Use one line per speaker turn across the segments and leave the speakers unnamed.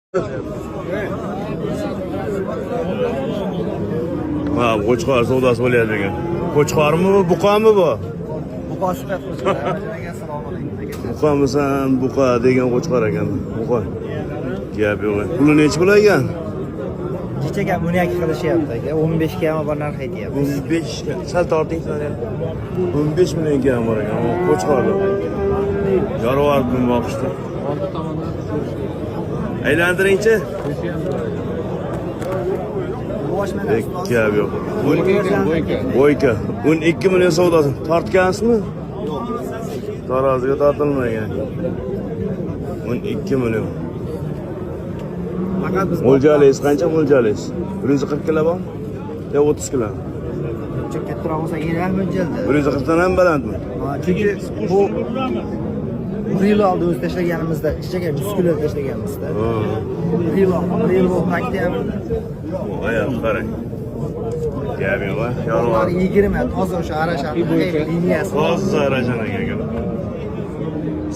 Ha, qo'chqor savdosi bo'lyapti ekan. Qo'chqormi bu, buqami bu? Buqamisan, buqa degan qo'chqor ekan. Buqa. Gap yo'q. Puli nechi pul ekan?
Kecha 12 qilishyapti aka. 15 ga ham bor narx aytyapti.
15 sal torting sal. 15 million kam bor ekan. O qo'chqorda. Yorib boqishdi. Aylantiringchi. Gap yo'q. Bo'yka. 12 million savdosi. Tortgansizmi? Yo'q. Taroziga tortilmagan. 12 million.
Faqat biz
Mo'ljalingiz qancha mo'ljalingiz? 140 kilo bormi? Yo 30 kilo.
Kattaroq bo'lsa yana ham mo'ljalda.
140 dan ham balandmi?
Chunki bu bir yil oldin o'zi tashlaganimizda ichiga 100 kilo tashlaganmizda.
Ha.
Bir yil oldin, bir yil bo'lib oktyabr.
Oyoq qarang. Gap yo'q, ha?
Ular
Yorib.
20 toza o'sha Arashan liniyasi.
Toza Arashan ekan.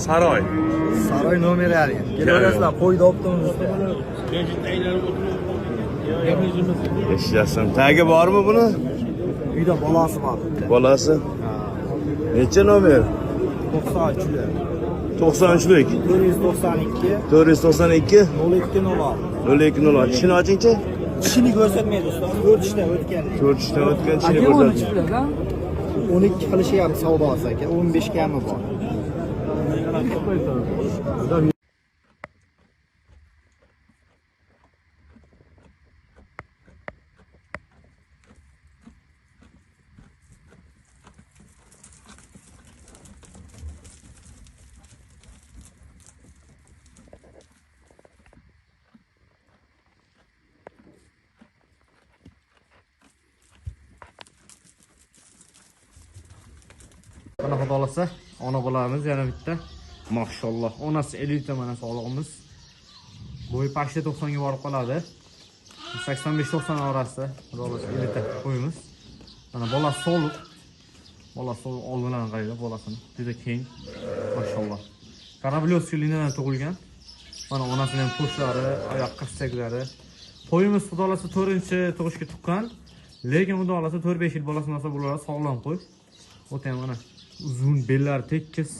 Saroy.
Saroy nomerari. Kelaverasizlar, qo'ydi optimizda.
Yashasam. Tagi bormi buni?
Uyda bolasi bor bitta.
Bolasi. Necha nomer?
93lik.
93lik.
492
492
0206.
0206. Tishini ochingchi.
Tishini ko'rsatmaydi ustoz. 4 tishdan o'tgan.
4 tishdan o'tgan tishini ko'rsatdi.
12 qilishyapti savdosi aka. 15 kami bor.
Mana xudo xolasa ona bolamiz yana bitta. Mashalloh. Onasi elita mana sog'lig'imiz. Bo'yi почти 90 ga borib qoladi. 85-90 orasida xudo xolasa elita qo'yimiz. Mana bolasi sog'liq. Bolasi sog'liq oldindan qaraydi bolasini. Juda keng. Mashalloh. Kораблёвский liniyadan tug'ilgan. Mana onasining ham to'shlari, oyoq qassaklari. Qo'yimiz xudo xolasa 4-tug'ishga tuqqan. Lekin xudo xolasa 4-5 yil bolasi olsa bo'ladi, sog'lom qo'y. O'ta ham mana uzun bellari tekis.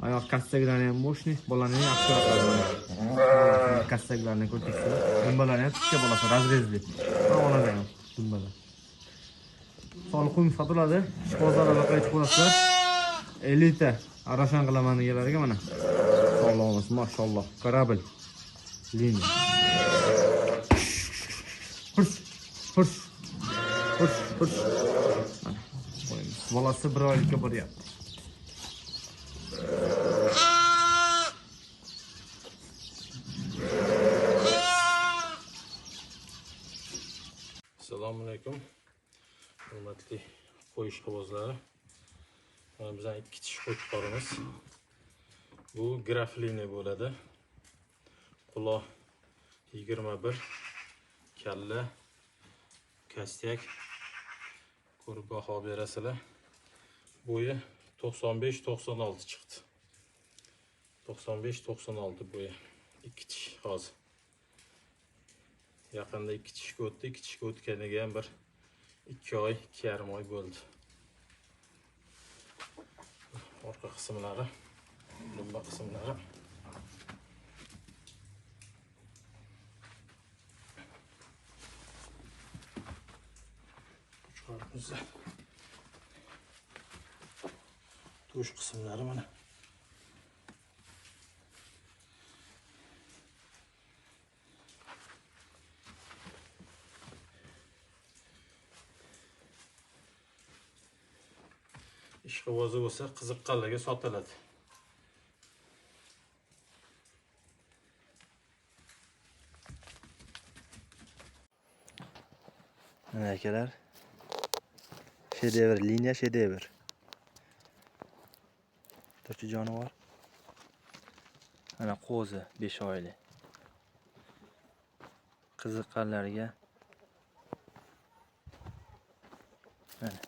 Oyoq kassaklari ham мощный, bolani ham yaxshi ko'radi. Kassaklarini ko'rdik. Dumbalari ham tikka bolasi, razrezli. Ha, onada ham dumbalar. Soliq qo'yim sotiladi. Ishqibozlar aloqaga chiqib olasizlar. Elita Arashan qilaman deganlarga mana. Sog'lig'imiz, mashalloh. Korabl. Liniya. Hurs, hurs. Hurs, hurs. Mana qo'yamiz. Bolasi bir oylikka boryapti.
Assalomu alaykum. Hurmatli qo'y ishqibozlari. Mana bizning ikki tish qo'chqorimiz. Bu graflini bo'ladi. Quloq 21, kalla, kastyak ko'rib baho berasizlar. Bo'yi 95-96 chiqdi. 95-96 bo'yi. Ikki tish hozir. Yaqinda ikki tishga o'tdi. Ikki tishga o'tganiga ham bir 2 oy, 2,5 oy bo'ldi. Orqa qismlari, dumba qismlari. Qo'chqorimizni to'sh qismlari mana. Ishqibozi bo'lsa qiziqqanlarga sotiladi.
Mana akalar. Shedevr, liniya shedevr. To'rtchi jonivor. Mana qo'zi 5 oylik. Qiziqqanlarga mana.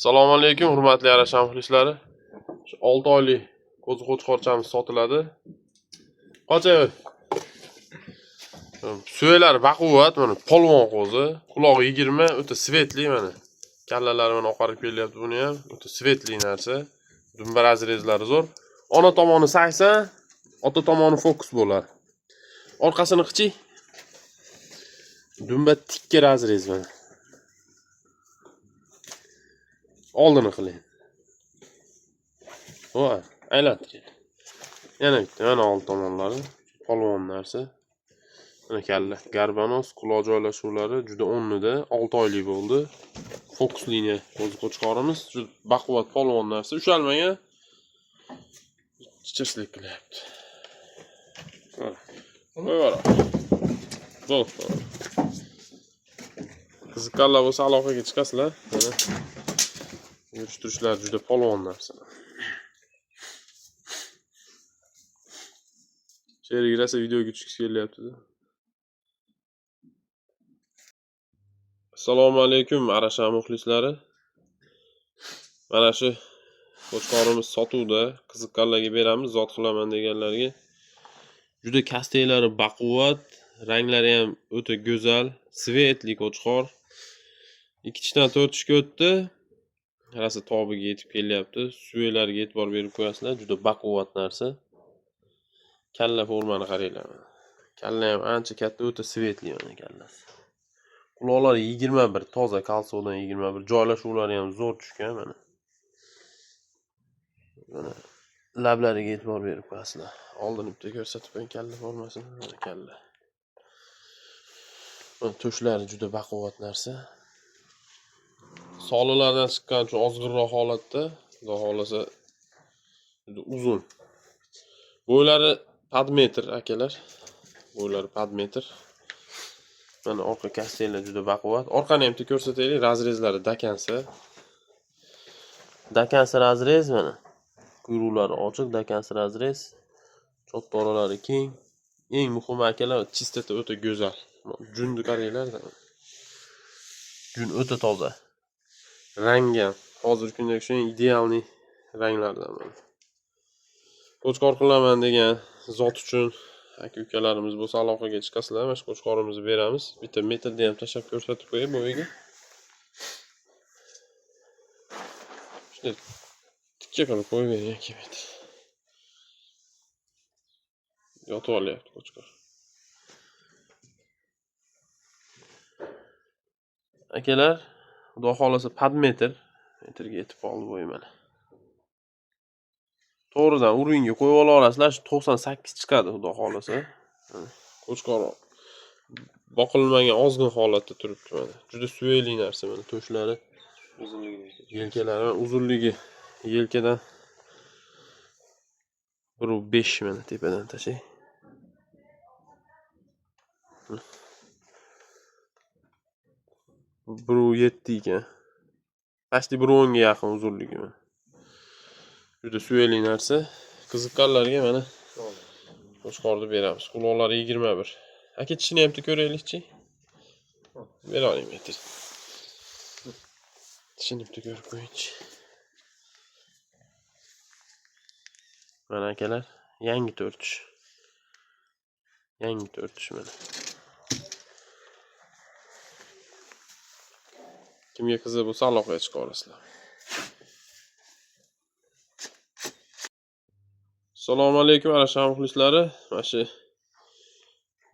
Assalomu alaykum, hurmatli Arasha muxlislari. Shu 6 oylik qo'zi qo'chqorchamiz sotiladi. Qocha. Suyaklari baquvvat, mana polvon qo'zi, qulog'i 20, o'ta светлый mana. Kallalari mana oqarib kelyapti buni ham, o'ta светлый narsa. Dumba разрез lari zo'r. Ona tomoni 80, ota tomoni fokus bo'lar. Orqasini qichi. Dumba tikka разрез mana. Oldini qiling. Voy, aylantiring. Yana bitta, mana old tomonlari polvon narsa. Mana kalla, garbanos, quloq joylashuvlari juda o'rnida, 6 oylik bo'ldi. Fokus liniya qo'zi qo'chqorimiz, juda baquvvat polvon narsa, ushalmagan. Chichirchilik qilyapti. Qo'y bor. Bo'l. Qiziqqanlar bo'lsa aloqaga chiqasizlar. Mana yurish turishlar juda polvon narsa. Sherik rosa videoga tushgisi kelyapti-da. Assalomu alaykum Arasha muxlislari. Mana shu qo'chqorimiz sotuvda, qiziqqanlarga beramiz, zot qilaman deganlarga. Juda kasteklari baquvvat, ranglari ham o'ta go'zal, светлый qo'chqor. 2 tishdan 4 tishga o'tdi. Rosa tobiga yetib kelyapti. Suyaklariga e'tibor berib qo'yasizlar, juda baquvvat narsa. Kalla formani qaranglar. Kalla ham ancha katta, o'ta светлый mana kallasi. Quloqlari 21, toza kalsodan 21, joylashuvlari ham zo'r tushgan mana. Mana lablariga e'tibor berib qo'yasizlar. Oldini bitta ko'rsatib qo'ying kalla formasini, mana kalla. Mana to'shlari juda baquvvat narsa. Solilardan chiqqan uchun ozg'inroq holatda, xudo xohlasa juda uzun. Bo'ylari pod metr akalar. Bo'ylari pod metr. Mana orqa kastellar juda baquvvat. Orqani ham bitta ko'rsataylik, разрез lari dakansa. Dakansa разрез mana. Quyruqlari ochiq, dakansa разрез. Chot oralari keng. Eng muhimi akalar, chistota o'ta go'zal. Junni qaranglar. Jun o'ta toza. Rangi ham hozirgi kundagi shu idealniy ranglardan mana. Qo'chqor qilaman degan zot uchun aka ukalarimiz bo'lsa aloqaga chiqasizlar, mana shu qo'chqorimizni beramiz. Bitta metrni ham tashlab ko'rsatib qo'yay bo'yiga. Shunday tikka qilib qo'yib bering aka metr. Yotib olyapti qo'chqor. Akalar, xudo xohlasa pod metr, metrga yetib qoldi bo'yi mana. To'g'ridan uringga qo'yib ola olasizlar, shu 98 chiqadi xudo xohlasa. Qo'chqor boqilmagan ozg'in holatda turibdi mana. Juda suyakli narsa mana to'shlari, yelkalari, uzunligi yelkadan 1.5 mana tepadan tashay. 1.7 ekan. Почти 1.10 ga yaqin uzunligi mana. Juda suyakli narsa. Qiziqqanlarga mana qo'chqorni beramiz. Quloqlari 21. Aka tishini ham ko'raylikchi. Bera oling metr. Tishini bitta ko'rib qo'yingchi. Mana akalar, yangi 4 tish. Yangi 4 tish mana. Kimga qiziq bo'lsa aloqaga chiqa olasizlar. Assalomu alaykum Arasha muxlislari. Mana shu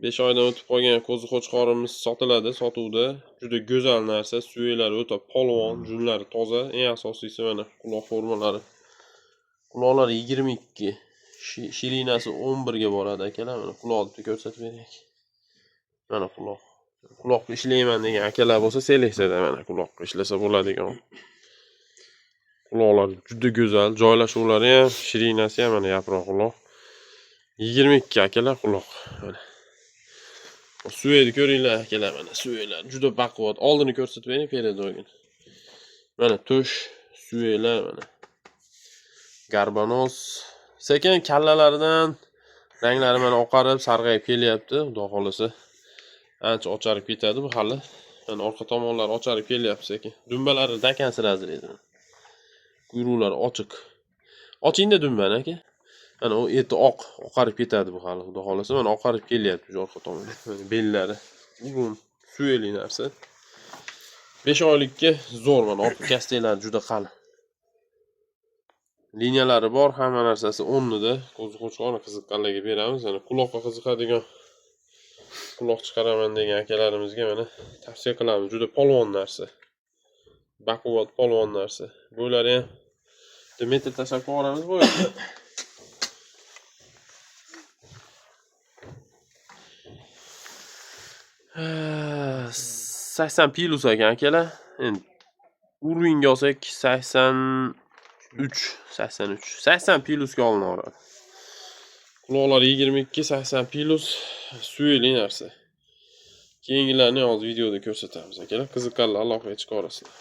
5 oydan o'tib qolgan qo'zi qo'chqorimiz sotiladi, sotuvda. Juda go'zal narsa, suyaklari o'ta polvon, junlari toza, eng asosiysi mana quloq formalari. Quloqlari 22, shirinasi 11 ga boradi akalar. Mana quloqni bitta ko'rsatib beray. Mana quloq. Quloqni ishlayman degan akalar bo'lsa, seleksiyada mana quloqni ishlasa bo'ladigan. Quloqlar juda go'zal, joylashuvlari ham, shirinasi ham mana yaproq quloq. 22 akalar quloq. Mana. Suyakni ko'ringlar akalar, mana suyaklar juda baquvvat. Oldini ko'rsatib bering peredogini. Mana to'sh suyaklar mana. Garbanos sekin kallalaridan ranglari mana oqarib, sarg'ayib kelyapti. Xudo xohlasa ancha ocharib ketadi bu hali. Mana orqa tomonlari ocharib kelyapti sekin. Dumbalari dakansi razrezi. Quyruqlari ochiq. Ochingda dumbani aka. Mana u eti oq, oqarib ketadi bu hali, xudo xolasa. Mana oqarib kelyapti shu orqa tomoni. Mana bellari uzun, suyeli narsa. 5 oylikka zo'r, mana orqa kasteklari juda qalin. Liniyalari bor, hamma narsasi o'rnida. Qo'zi qo'chqorni qiziqqanlarga beramiz. Mana quloqqa qiziqadigan, quloq chiqaraman degan akalarimizga mana tavsiya qilamiz. Juda polvon narsa. Baquvvat polvon narsa. Bo'ylari ham metr tashlab qo'yamiz bo'yini. 80 plus ekan akalar. Endi уровеньga olsak 83, 83, 80 plusga olinaveradi. Quloqlari 22, 80 plus, suyeli narsa. Keyingilarni hozir videoda ko'rsatamiz akalar. Qiziqqanlar aloqaga chiqaverasizlar.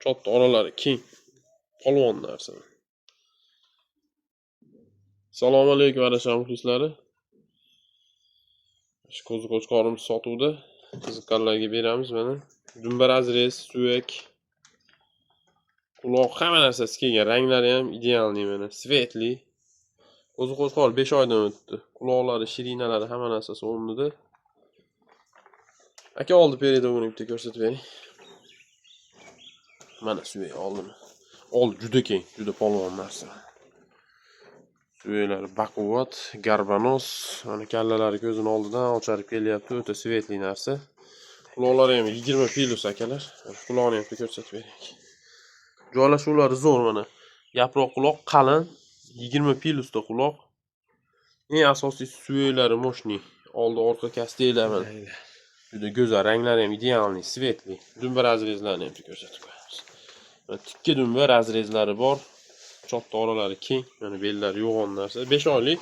Chotda oralari keng, polvon narsa. Assalomu alaykum adasham muxlislari. Shu qo'zi qo'chqorimiz sotuvda. Qiziqqanlarga beramiz mana. Dumba razrez, suyak, quloq, hamma narsasi kelgan. Ranglari ham idealniy mana, svetli. Qo'zi qo'chqor 5 oydan o'tdi. Quloqlari, shirinalari, hamma narsasi o'rnida. Aka oldi perida buni bitta ko'rsatib bering. Mana suyak oldimi? Oldi juda keng, juda polvon narsa. Suyaklari baquvvat, garbanos, mana kallalari ko'zini oldidan ocharib kelyapti, o'ta svetli narsa. Quloqlari ham 20 plus akalar. Quloqni ham ko'rsatib bering. Joylashuvlari zo'r mana. Yaproq quloq qalin, 20 plusda quloq. Eng asosiysi suyaklari moshni. Oldi orqa kasteklar mana. Juda go'zal, ranglari ham idealniy, svetli. Dumba razrezlarini ham ko'rsatib qo'yamiz. Mana tikka dumba razrezlari bor. Chotda oralari keng, mana bellari yo'g'on narsa. 5 oylik.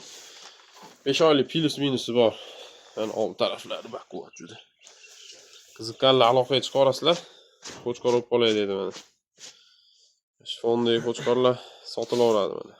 5 oylik plus minusi bor. Mana old taraflari baquvvat juda. Qiziqqanlar aloqaga chiqarasizlar. Qo'chqor olib qolay dedi mana. Shu fondagi qo'chqorlar sotilaveradi mana.